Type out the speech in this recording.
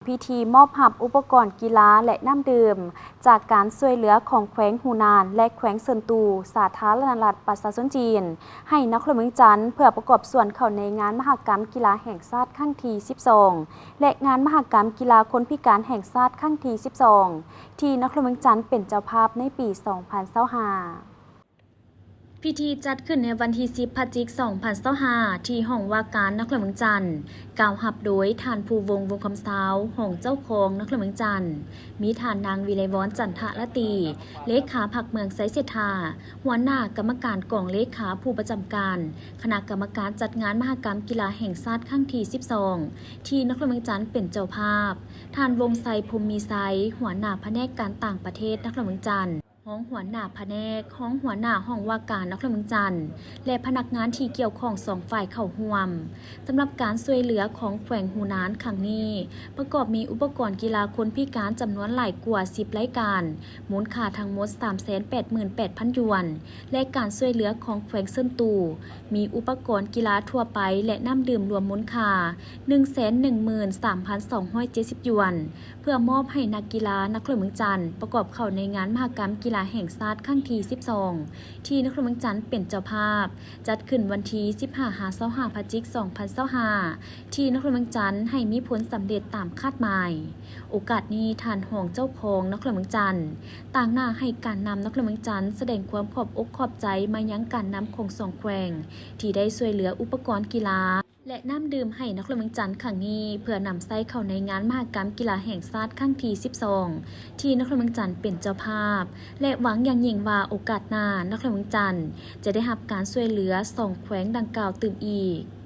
ພິທີມອບຮັບອຸປະກອນກິລາ ແລະ ນ້ຳດື່ມ ຈາກການຊ່ວຍເຫຼືອຂອງແຂວງຫູນານ ແລະ ແຂວງເຊິນຕູ ສາທາລະນະລັດປະຊາຊົນຈີນ ໃຫ້ນະຄອນຫຼວງວຽງຈັນ ເພື່ອປະກອບສ່ວນເຂົ້າໃນງານມະຫະກຳກິລາແຫ່ງຊາດຄັ້ງທີສິບສອງ ແລະ ງານມະຫະກຳກິລາຄົນພິການແຫ່ງຊາດຄັ້ງທີສິບສອງ ທີ່ນະຄອນຫຼວງວຽງຈັນເປັນເຈົ້າພາບໃນປີສອງພັນຊາວຫ້າ. ພິທີຈັດຂຶ້ນໃນວັນທີສິບ ພະຈິກ ສອງພັນຊາວຫ້າ ທີ່ຫ້ອງວ່າການນະຄອນຫຼວງວຽງຈັນ, ກ່າວຮັບໂດຍທ່ານ ພູວົງ ວົງຄຳຊາວ ຮອງເຈົ້າຄອງນະຄອນຫຼວງວຽງຈັນ, ມີທ່ານນາງ ວິໄລວອນ ຈັນທະລາຕີ ເລຂາພັກເມືອງໄຊເສດຖາ, ຫົວໜ້າກຳມະການກອງເລຂາຜູ້ປະຈຳການຄະນະກຳມະການຈັດງານມະຫະກຳກິລາແຫ່ງຊາດຄັ້ງທີສິບສອງ ທີ່ນະຄອນຫຼວງວຽງຈັນເປັນເຈົ້າພາບ, ທ່ານ ວົງໄຊ ພົມມີໄຊ ຫົວໜ້າພະແນກການຕ່າງປະເທດນະຄອນຫຼວງວຽງຈັນ, ຮອງຫົວໜ້າພະແນກ, ຮອງຫົວໜ້າຫ້ອງວ່າການນະຄອນຫຼວງວຽງຈັນ ແລະ ພະນັກງານທີ່ກ່ຽວຂ້ອງສອງຝ່າຍເຂົ້າຮ່ວມ. ສຳລັບການຊ່ວຍເຫຼືອຂອງແຂວງຫູນານຄັ້ງນີ້ ປະກອບມີອຸປະກອນກິລາຄົນພິການຈຳນວນຫຼາຍກວ່າສິບລາຍການ, ມູນຄ່າທັງໝົດສາມແສນແປດໝື່ນແປດພັນຢວນ ແລະ ການຊ່ວຍເຫຼືອຂອງແຂວງເຊິນຕູ ມີອຸປະກອນກິລາທົ່ວໄປ ແລະ ນ້ຳດື່ມລວມມູນຄ່າໜຶ່ງແສນໜຶ່ງໝື່ນສາມພັນສອງຮ້ອຍເຈັດສິບຢວນ ເພື່ອມອບໃຫ້ນັກກິລານະຄອນຫຼວງວຽງຈັນ ປະກອບເຂົ້າໃນງານມະຫະກຳກິລາແຫ່ງຊາດຄັ້ງທີສິບສອງ ທີ່ນະຄອນຫຼວງວຽງຈັນເປັນເຈົ້າພາບ, ຈັດຂຶ້ນວັນທີສິບຫ້າ ຫາ ຊາວຫ້າ ພະຈິກ ສອງພັນຊາວຫ້າ ທີ່ນະຄອນຫຼວງວຽງຈັນ ໃຫ້ມີຜົນສຳເລັດຕາມຄາດໝາຍ. ໂອກາດນີ້ ທ່ານຮອງເຈົ້າຄອງນະຄອນຫຼວງວຽງຈັນ ຕາງໜ້າໃຫ້ການນຳນະຄອນຫຼວງວຽງຈັນ ສະແດງຄວາມຂອບອົກຂອບໃຈມາຍັງການນຳຂອງສອງແຂວງ ທີ່ໄດ້ຊ່ວຍເຫຼືອອຸປະກອນກິລາ ແລະ ນ້ຳດື່ມໃຫ້ນະຄອນຫຼວງວຽງຈັນຄັ້ງນີ້ ເພື່ອນຳໃຊ້ເຂົ້າໃນງານມະຫະກຳກິລາແຫ່ງຊາດຄັ້ງທີສິບສອງ ທີ່ນະຄອນຫຼວງວຽງຈັນເປັນເຈົ້າພາບ ແລະ ຫວັງຢ່າງຍິ່ງວ່າໂອກາດໜ້າ ນະຄອນຫຼວງວຽງຈັນຈະໄດ້ຮັບການຊ່ວຍເຫຼືອສອງແຂວງດັ່ງກ່າວຕື່ມອີກ.